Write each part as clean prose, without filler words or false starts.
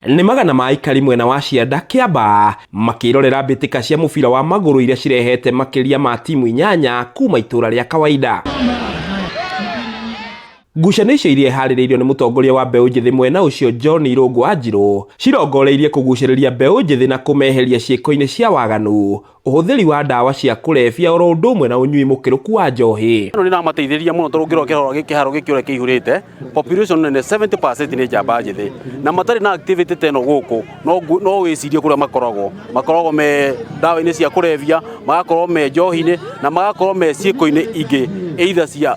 Nĩ magana ma aikari mwena wa Cianda Kĩambaa makĩrorera mbĩtĩka cia mũbira wa magũrũ iria cirehete makĩria ma timu 8 kuma itũra rĩa kawaida. Ngucanio icio iria iharĩrĩirio nĩ mũtongoria wa mbeũ njĩthĩ mwena ũcio John Irũngũ Wanjirũ cirongoreirie kũgucĩrĩria mbeũ njĩthĩ na kũmeheria ciĩko-inĩ cia waganu, ũhũthĩri wa ndawa cia kũrebia oro ũndũ ũmwe na ũnyui mũkĩrũku wa njohi. Ĩno nĩ ĩramateithĩrĩria mũno tondũ ũngĩrora kĩharo gĩkĩ ũrĩa kĩihũrĩte, population nene 70% nĩ njamba njĩthĩ na matarĩ na activity ta ĩno gũkũ no wĩcirie kũrĩa makoragwo, makoragwo me ndawa-inĩ cia kũrebia, magakorwo me njohi-inĩ na magakorwo me ciĩko-inĩ ingĩ either cia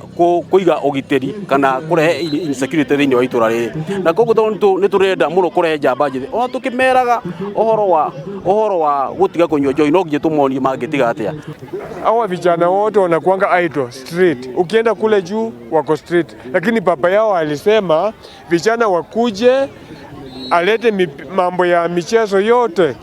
kũiga ũgitĩri kana kũrehe insecurity thĩinĩ wa itũra rĩrĩ. Na koguo tondũ nĩ tũrenda mũno kũrehe njamba njĩthĩ, ona tũkĩmeraga ũhoro wa gũtiga kũnyua njohi no nginya tũmonie mangĩtiga atĩa. Hawa vijana wote wanakuanga idle street, ukienda kule juu wako street, lakini baba yao alisema vijana wakuje, alete mambo ya michezo yote,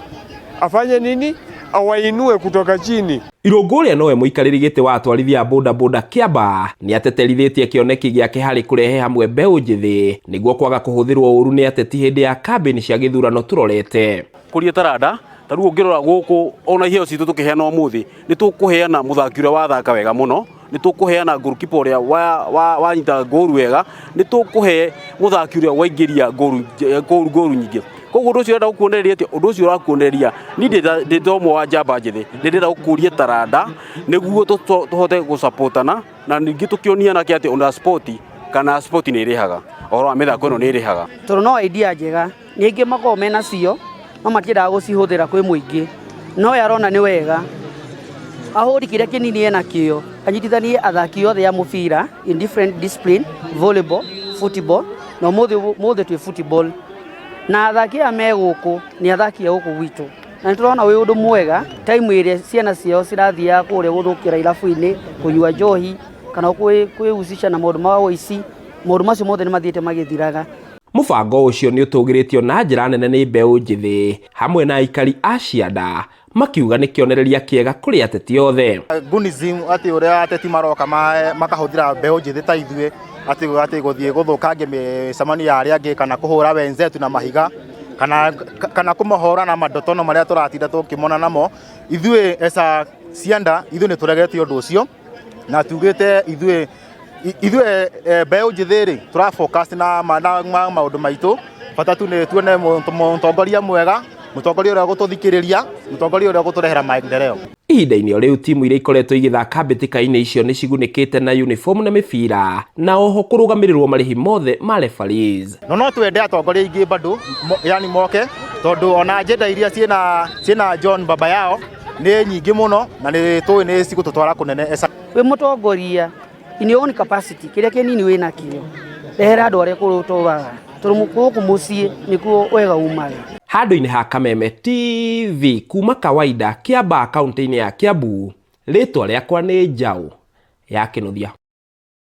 afanye nini, awainue kutoka chini. Irũngũ ũrĩa nowe mũikarĩri gĩtĩ wa atwarithia a bodaboda Kĩambaa nĩ ateterithĩtie kĩoneki gĩake harĩ kũrehe hamwe mbeũ njĩthĩ nĩguo kwaga kũhũthĩrwo ũru nĩ ateti hĩndĩ ya kambĩni cia gĩthurano tũrorete. Kũria taranda ta rĩu ũngĩrora gũkũ ona iheo citũ tũkĩheana ũmũthĩ nĩ tũkũheana mũthaki ũrĩa wathaka wega mũno, nĩ tũkũheana goalkeeper ũrĩa wanyita ngũru wega, nĩ tũkũhe mũthaki ũrĩa waingĩria ngũru nyingĩ. Koguo ũndũ ũcio ũrenda gũkuonereria atĩ ũndũ ũcio ũrakuonereria niĩ ndĩ ta ũmwe wa njamba njĩthĩ nĩ ndĩrenda gũkũria taranda nĩguo tũhote gũsupportana na ningĩ tũkĩonia anake atĩ ona sport kana sport nĩ ĩrĩhaga, ũhoro wa mĩthako ĩno nĩ ĩrĩhaga. Tondũ no idea njega nĩ aingĩ makoragwo mena cio no matiendaga gũcihũthĩra kwĩ mũingĩ, no we arona nĩ wega ahũri kĩrĩa kĩnini ena kĩo anyitithanie athaki othe a mũbira in different discipline, volleyball, football, na ũmũthĩ twĩ football na athaki aya me gũkũ nĩ athaki a gũkũ gwitũ na nĩ tũrona wĩ ũndũ mwega time ĩrĩa ciana ciao cirathiaga kũrĩa gũthũkĩra irabu-inĩ kũnyua njohi kana kwĩhusisha na maũndũ ma ũici, maũndũ macio mothe nĩ mathiĩte magĩthiraga. Mũbango ũcio nĩ ũtũgĩrĩtio na njĩra nene nĩ mbeũ njĩthĩ hamwe na aikari a Cianda makiuga nĩ kĩonereria kĩega kũrĩ ateti othe. Gunism atĩ ũrĩa ateti maroka makahũthĩra mbeũ njĩthĩ ta ithuĩ atĩ gũthiĩ gũthũkangia mĩcemanio ya arĩa angĩ kana kũhũra wenzetu na mahiga kana kũmahũra na madotono marĩa tũratinda tũkĩmona namo. Ithuĩ esa Cianda ithuĩ nĩ tũregete ũndũ ũcio na tugĩte ithuĩ mbeũ njĩthĩ rĩ tũra focus na maũndũ maitũ, bata tu nĩ tuone mũtongoria mwega, mũtongoria ũrĩa ũgũtũthikĩrĩria, mũtongoria ũrĩa ũgũtũrehera maendeleo. Ihinda-inĩ o rĩu timu iria ikoretwo igĩthaka mbĩtĩka-inĩ icio nĩ cigunĩkĩte na uniform na mĩbira na oho kũrũgamĩrĩrwo marĩhi mothe ma referees. No twende atongoria aingĩ bado yani moke tondũ ona agenda iria ciĩna John baba yao nĩ nyingĩ mũno na nĩ tũĩ nĩ cigũtũtwara kũnene. Wĩ mũtongoria in your own capacity kĩrĩa kĩnini wĩ nakĩo rehera andũ arĩa kũrĩa ũtũraga tondũ gũkũ mũciĩ nĩkuo wega umaga. Handũ-inĩ ha Kameme TV kuma kawaida Kĩambaa kaunti-inĩ ya Kiambu, rĩtwa rĩakwa nĩ Njaũ ya Kĩnuthia.